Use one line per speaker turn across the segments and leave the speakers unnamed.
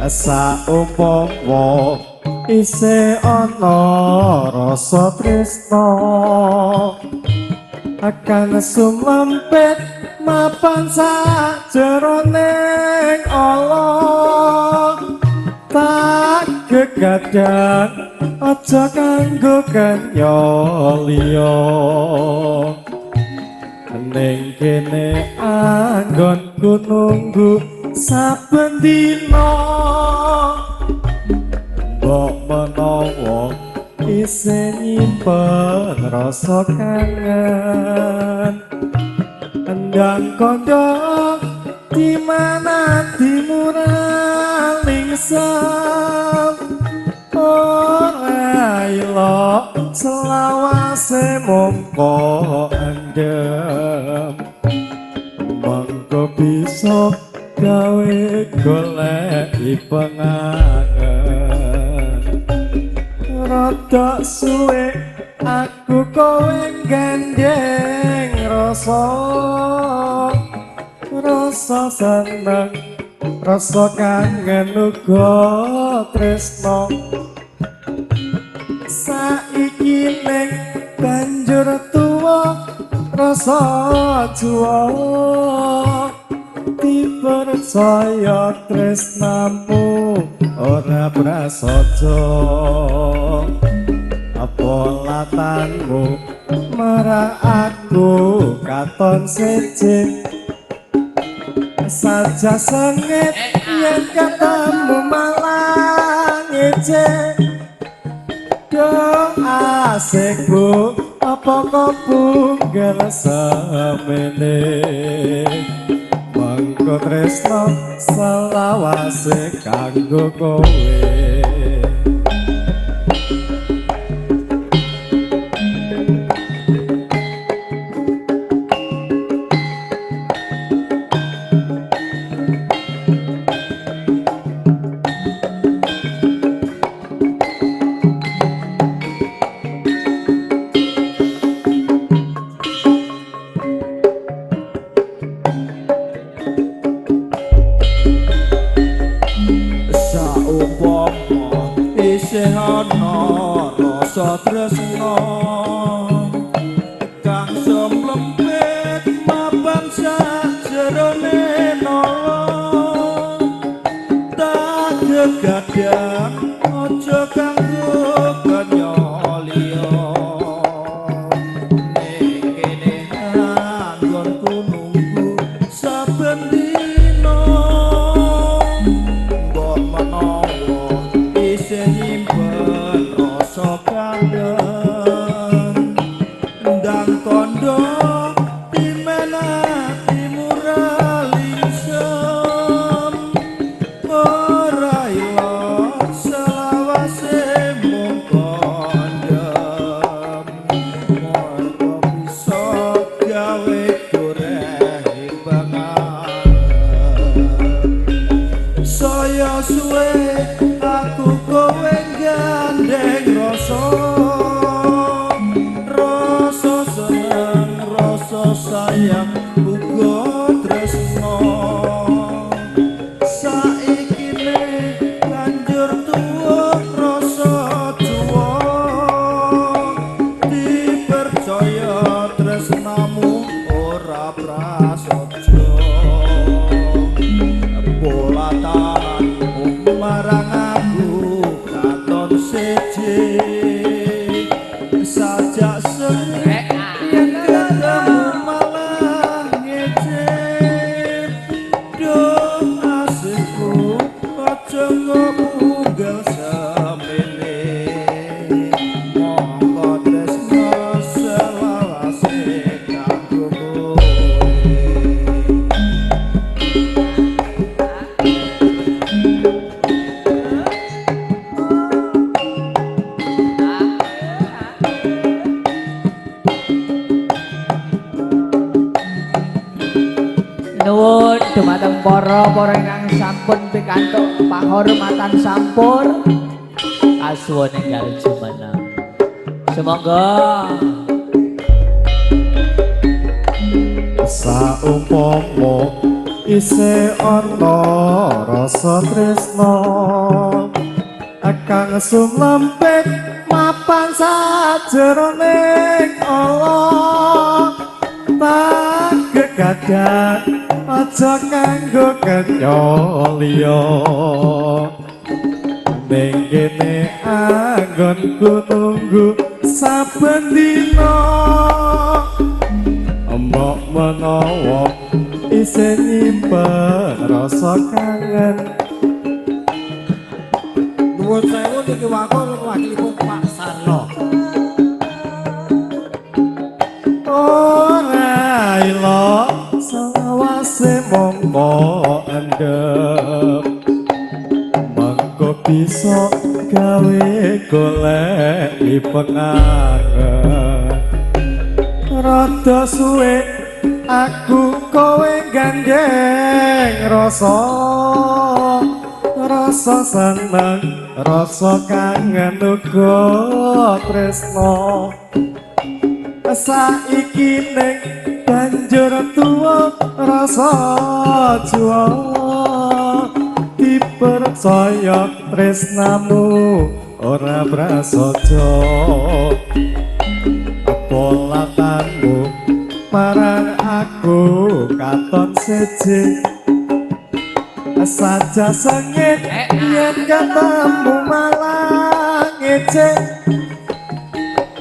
Saumpama isih ana rasa tresna akan sumlempit mapan sajroning Allah, tak gegadang aja kanggo kenya liya. Ning kene anggonku nunggu saben dina, mbok menawa isih nyimpen rasa kangen. Endang kandha di mana dimurah lingsem, ora ilok selawase mongko endem. Mongko bisa gawe golek pengangen. Rada suwe aku kowe gandeng rasa, rasa seneng, rasa kangen uga tresno. Saiki ning banjur tuwa rasa juwa, dipercaya tresnamu ora prasaja. Apa latanmu marang aku katon seje, saja sengit yen ketemu malah ngece. Do asik bu apa kok punggel semene, mengko tresno selawase kanggo kowe.
Saumpama isih ana rasa tresna kang sumlempit mapan sajrone nala, tak gegadang aja kanggo kenya liya. Ning kene anggonku nunggu saben dina, mbok menawa isih nyimpen rasa kangen. Ndang kandha timen atimu ra lingsem, ora ilok selawase mung kandhem. Mongko bisa gawe goreh pengangen. Saya suwe aku kowe gandeng rasa, rasa seneng, rasa sayang uga tresno. Saiki ne banjur tuwa rasa juwa, dipercaya tresnamu ora prasaja. Polatanmu marang aku katon seje, sajak sengit yen ketemu malah ngece. Duh asihku aja munggel semene, mongko tresno selawase kanggo kowe.
Nuwun dumateng para-para ingkang sampun pikantuk pahormatan sampur kasuwun enggal jumeneng. Sumangga.
Saumpama Isih ana rasa tresna kang sumlempit mapan sajroning Allah. Tak gegadan aja kanggo kenya liya, ning kene anggonku nunggu saben dina. Mbok menawa isih nyimpen rasa kangen.
Nuwun sewu niki wakul wakilipun Pak Sarno.
Ora ilo selawase mongko endep, mengko bisa gawe golek pengangen. Rada suwe aku kowe gandeng rasa, rasa seneng, rasa kangen uga tresno. Saiki ning banjur tuwa rasa juwa, dipercaya tresnamu ora prasaja. Polatanmu marang aku katon siji, saja sengit yen ketemu malah ngece.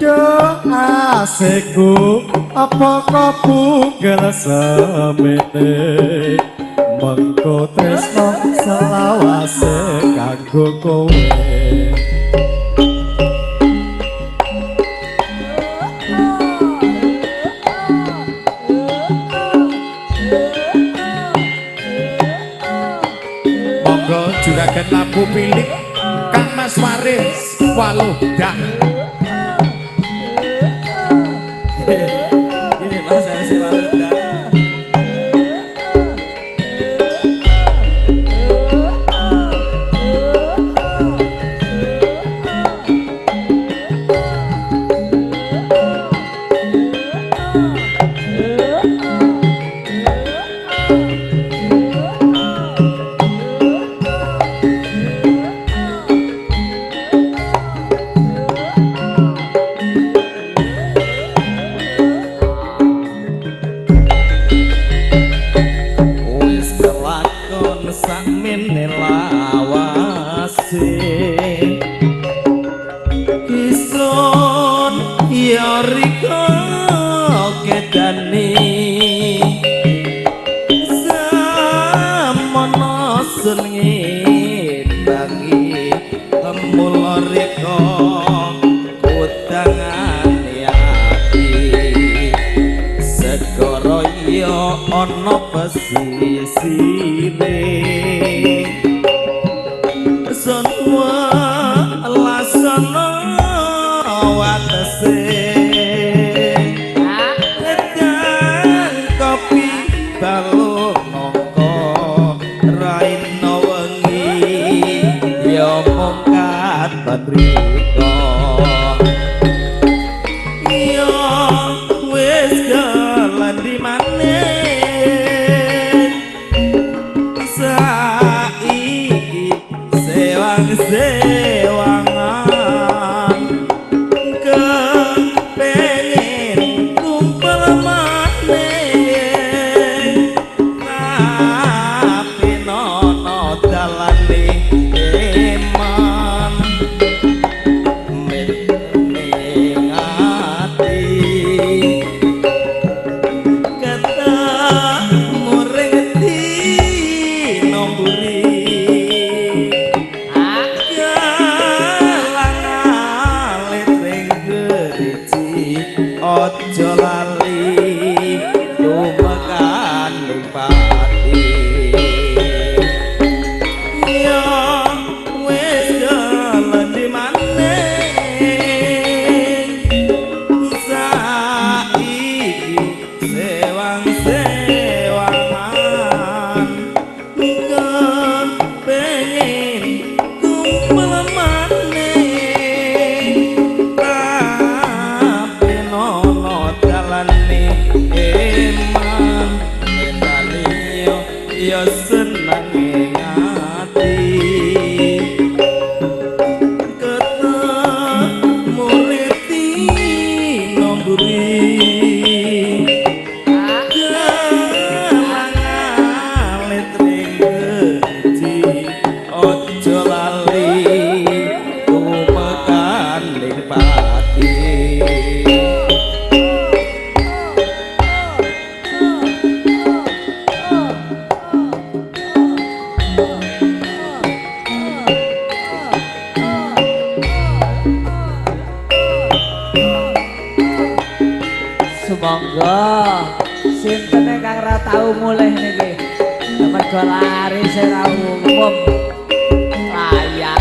Do asikku apa kok punggel semene, mengko tresno selawase kanggo kowe.
Monggo juragan labu pilih Kang Mas Waris Waludah.
Ini Mas Waris Waludah. Wis kelakon sakmene lawase, Kisun ya rika kedane, samono senenge tangi mula rika kudangane ati. Segara ya ana pesisire, sun lasana watese. Ngedang kopi balung nangka raina wengi ya mung katon rika. Ya wis kelandi maneh saiki sewang-sewangan, kepengin kumpul maneh tapi nono dalane eman ning ati. Ketemu ring dina mburi, galang alit ring geriji, aja lali tumekan ning pati. Ya wis kelandi maneh saiki sewang-sewangan, ya senenge ati ketemu reti nomburi alit ring geji aja lali tumekan ning pati.
Sumangga sinten ingkang ra tau mulih niki. Mergo laris ora umum. Layak.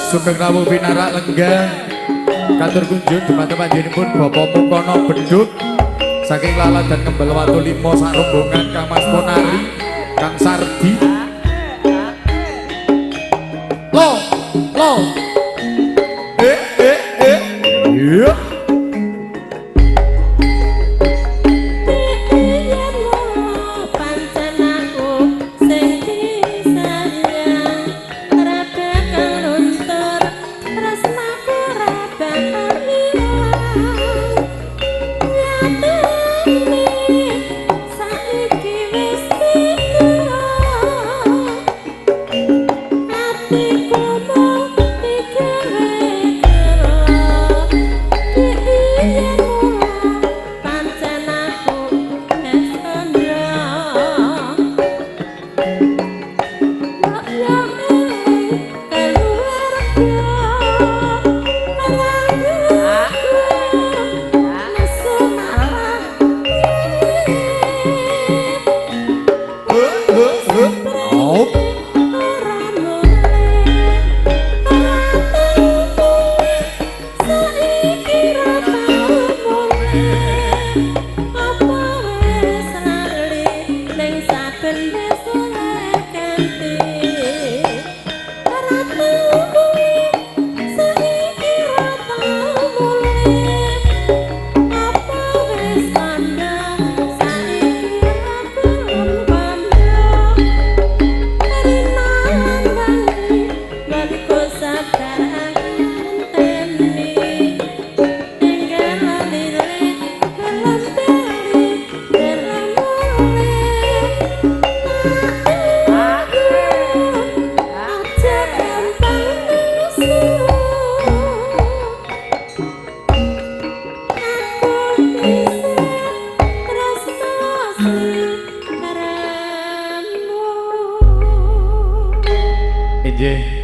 Sugeng rawuh pinarak lenggah katur kunjung dumateng panjenenganipun Bapak Mukono Bendut saking Laladan Kembel Watu 5 sak rombongan Kang Mas Ponari, Kang Sardi. Lo, lo. Eh eh eh. Iya.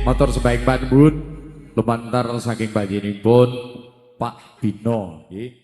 Motor sebaik panbun lumantar saking panjenenganipun Pak Bino nggih.